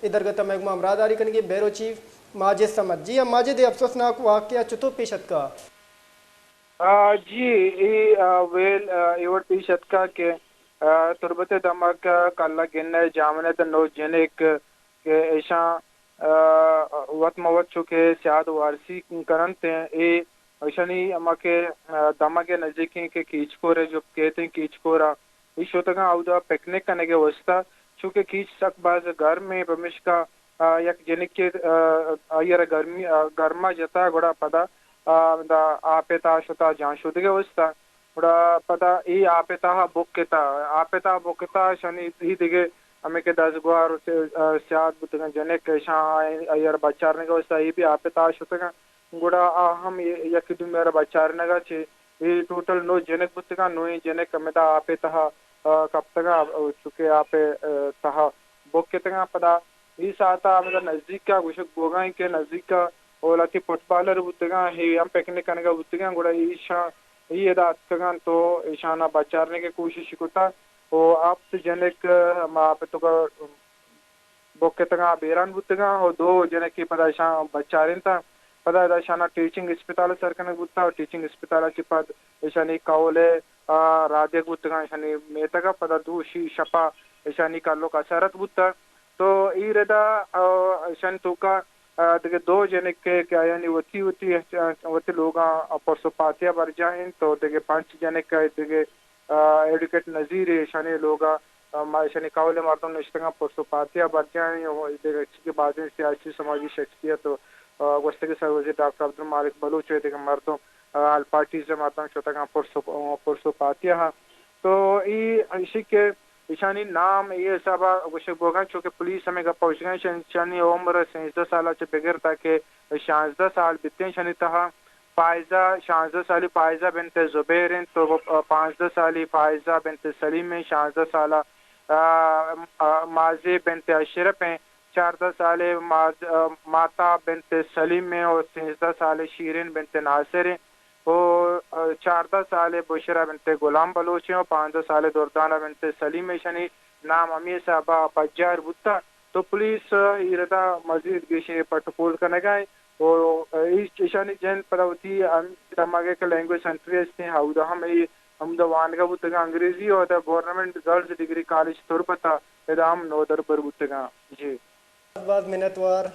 اے درگت ءَ مئے گوما ہمراہداری کنگی بیورو چیف ماجد صمد۔ جی ہاں ماجد، اے افسوسناک واقعہ چتو پیش اتکا؟ آ، جی، اے، آ، ویل، آ، اے وڑ پیش اتکا کہ، آ، تربت ءِ دمگ ءَ کلہ گنہ جامنہ ءِ نو جنک کہ ایشاں، آ، وت مہ وت چو کہ سیاد وارسی کننت، اے ایشانی ہما کہ، آ، دمگ ءِ نزیکیں کہ کیچکور ءِ جپ کیت ایں، کیچکور ءَ اے شتگاں اودا پکنک کنگ ءِ واستہ، چونکہ کیچ سک باز گرم ایں، پمیشکا، آ، یک جنکے، آ، آئی ءَ را گرمی، آ، گرما جتا، گڑا پدا، آ، دا آپ ءِ تہا شتا جان شودگ ءِ واستہ۔ گڑا پدا اے آپ ءِ تہا بکتا، آپ ءِ تہا بکتا، شانی اے دگہ ہمے کہ دزگوہار و س-، آ، سیاد بوتگاں جنک، ایشاں آئی ءَ را بچارنگ ءِ واستہ اے بھی آپ ءِ تہا شتگاں۔ گڑا آ ہم ی-، یکے دومی ءَ را بچارینگ ءَ چہ اے ٹوٹل نو جنک بوتگاں، نوئیں جنک ہمدا آپ ءِ تہا، آ، کپتگاں، آ، چونکہ آپ ءِ، آ، تہا بکتگاں۔ پدا اے ساعت ءَ ہمدا نزیک ءَ گوشگ بوگا ایں کہ نزیک ءَ اولاتی فٹبالر بوتگاں، اے ہم پکنک کنگ ءَ بوتگاں، گڑا ایشاں، اے ادا اتکگاں تو ایشاں بچارنگ ءِ کوشش کتا و ہپت جنک ہما آپ ءِ توکا بکتگاں، بیران بوتگاں و دو جنکے پدا اشاں بچارینتاں۔ پدا ادا اشاناں ٹیچنگ اسپتال ءَ سر کنگ بوتگ و ٹیچنگ اسپتال ءَ چہ پد اشانی کہول ءَ، آ، رادگ بوتگاں اشانی میتگ ءَ۔ پدا دوشی شپ ءَ اشانی کلک اسرت بوتگ۔ تو اے ردا، آ، اشانی توکا، آ، دگہ دو جنک کہ، کہ آیانی وتی وتی، آ، وتی لوگاں پرس و پاتیا برجاہ انت و دگہ پنچ جنک دگہ آ، ایڈوکیٹ نذیر ءَ ایشانی لوگ ءَ، آ، ما ایشانی کہول ءِ مردم نشتگاں پرس و پاتیا برجاہ ایں و ایدگہ چی کہ بازیں سیاسی سماجی شخصیت و، آ، گوستگیں سروزیر ڈاکٹر عبدالمالک بلوچ و ایدگہ مردم، آ، آل پارٹیز ءِ مردم شتگاں پرس و، آ، پرس و پاتیا ہاں۔ تو اے ایشی کہ ایشانی نام اے حساب ءَ گوشگ بوگاں، چونکہ پولیس ہمے گپ ءَ گوشگ ءَ، ایشانی عمر سیزدہ سال ءَ چہ بگر تاکہ شانزدہ سال بیتیں، ایشانی تہا فائزہ، شانزدہ سالی فائزہ بنت زبیر انت و پانزدہ سالی فائزہ بنت سلیم انت، شانزدہ سالہ، آ، آ، مازی بنت اشرف انت، چاردہ سالی ماز-، آ، ماتا بنت سلیم انت و سیزدہ سالی شیرین بنت ناصر انت و، آ، چاردہ سالی بشرا بنت غلام بلوچ انت و پانزدہ سالی دردانہ بنت سلیم انت۔ ایشانی نام ہمے حساب ءَ پجار بوتگ۔ تو پولیس اے ردا مزید گیشیں پٹ ءُ پول کنگ ءَ انت و ایش-، ایشانی جند پدا وتی ہم دمگ ءَ کہ لینگویج سینٹرے است انت، اودا ہم اے ہمودا وانگ ءَ بوتگ انگریزی، و ادا گورنمنٹ گرلز ڈگری کالج تربت ءَ ادا ہم نودربر بوتگ انت۔ جی۔ باز باز منتوار